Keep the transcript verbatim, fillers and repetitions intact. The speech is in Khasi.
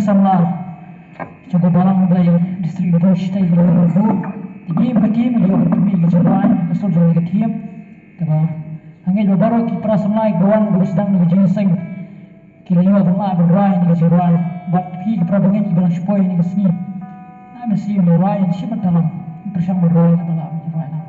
samla jong ka Balang Blei District Ri Bhoi Shitei ki la ïoh ban buh. Te ngi kum ka team ngi la ïoh ban pynmih ïa ka jingrwai ha ka sur jong ka team. Te ba nga ngeit ba baroh ki para samla kiba wan kiba sdang na ka jingïaseng ki la ïoh ban lah ban rwai ïa ka jingrwai. Bad phi ki para bangeit kiba nang shu poi ïa ka sngi, nang mynsiem ban rwai ïa ka shi bynta lang, pyrshang ban rwai ïa ka bynta lang, rwai lang.